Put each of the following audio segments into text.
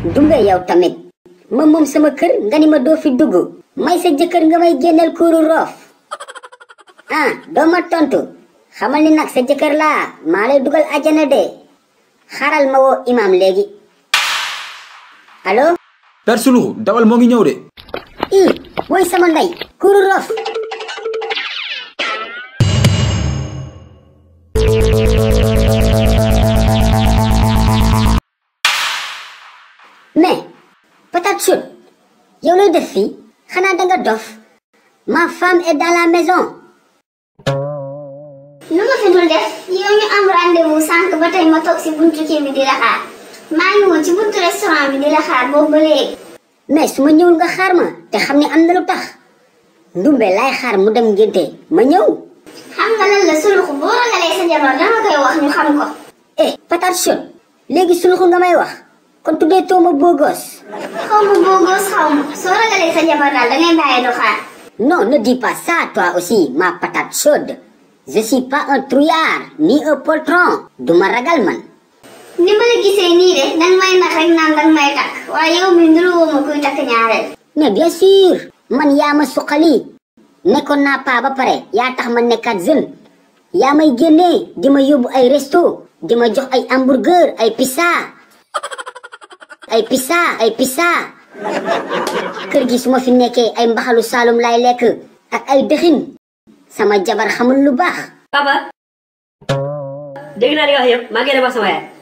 Dumbe yow tamit ma moom sama kër nga ni ma doo fi dugg may sa jëkkër nga may génneel kuuru roof doo ma tontu xamal ni nag sa jëkkër laa maa lay dugal àjjana de xaaral ma woo imam léegi allo. Père Suluxu dawal moo ngi ñëw de. woy sama ndey kuuru roof. mais patate chaude yow lay def fii xanaa danga dof ma femme est dans la maison. lu ma fi dul def yow ñu am rendez-vous sànq ba tey ma toog si buntu kii bi di la xaar maa ngi woon ci buntu restaurant bi di la xaar boobu ba léegi. mais su ma ñëwul nga xaar ma te xam ne am na lu tax ndumbe laay xaar mu dem ngénte ma ñëw. xam nga lan la Suluxu boo ragalee sa jabar dama koy wax ñu xam ko. patate chaude léegi Suluxu nga may wax kon tuddee too ma beau gosse. xaw ma beau gosse xaw ma soo ragalee sa jabar daal dangay bàyyi du xaar. non ne dis pas ça toi aussi ma patate chaude je suis pas un trouillard ni un poltron du ma ragal man. ni ma la gisee nii de danga may nax rek naan danga may takk waaye yow mi nduruwoo ma kuy takk ñaareel. mais bien sûr man yaa ma suqali nekkoon naa paa ba pare yaa tax ma nekkaat jeune yaa may génnee di ma yóbbu ay resto di ma jox ay hamburger ay pizza kër gi su ma fi nekkee ay mbaxalu saalum lay lekk ak ay dëxin sama jabar xamul lu baax. papa dégg naa li nga wax yëpp maa ngi dem ak sama yaay.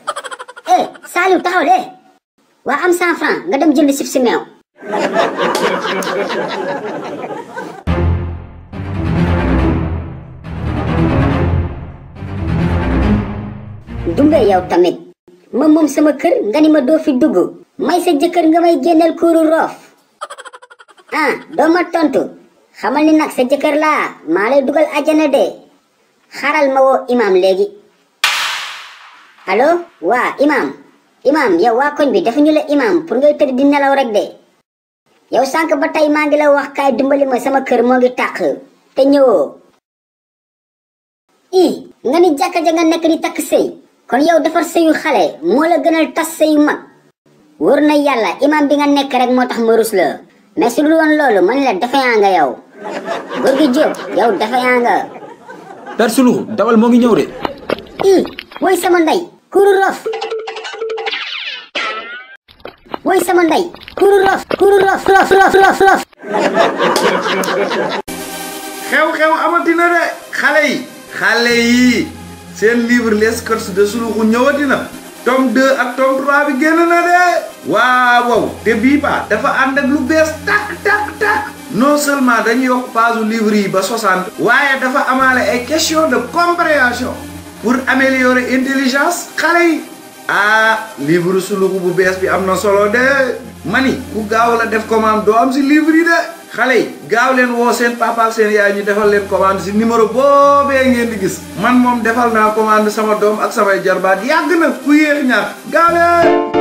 Saliou taxaw de waa am 100 francs nga dem jënd si meew. Dumbe yow tamit ma moom sama kër nga ni ma doo fi dugg may sa jëkkër nga may génneel kuuru roof doo ma tontu xamal ni nag sa jëkkër laa maa lay dugal àjjana de xaaral ma woo imam léegi allo waa imam yow waa koñ bi dafa ñu la imam pour ngay tëdd di nelaw rek de yow sànq ba tey maa ngi la wax kaay dimbali ma sama kër moo ngi tàq te ñëwoo nga ni jàkka ja nga nekk di takk sëy kon yow defar sëyu xale moo la gënal tas sëyu mag wóor na yàlla imam bi nga nekk rek moo tax ma rus la mais su dul woon loolu man la defeyaa nga yow góor gi Jóob yow defeyaa nga. Père Suluxu dawal moo ngi ñëw de. woy sama ndey kuuru roof woy sama ndey kuuru roof xew-xew amatina de xale yi seen livre les courses de Suluxu ñëwatina tome 2 ak tome 3 bi génn na de waaw te bii ba dafa ànd ak lu bees tak non seulement dañuy yokk page livre yi ba 60 waaye dafa amaale ay question de compréhension pour améliorer intelligence xale yi livre Suluxu bu bees bi am na solo de mani ku gaaw la def commande doo am si livre yi de xale yi gaaw leen woo seen papa ak seen yaay ñu defal leen commande si numéro boobee ngeen di gis man moom defal naa commande sama doom ak samay jarbaat yàgg na ku yéex ñaar gaaw leen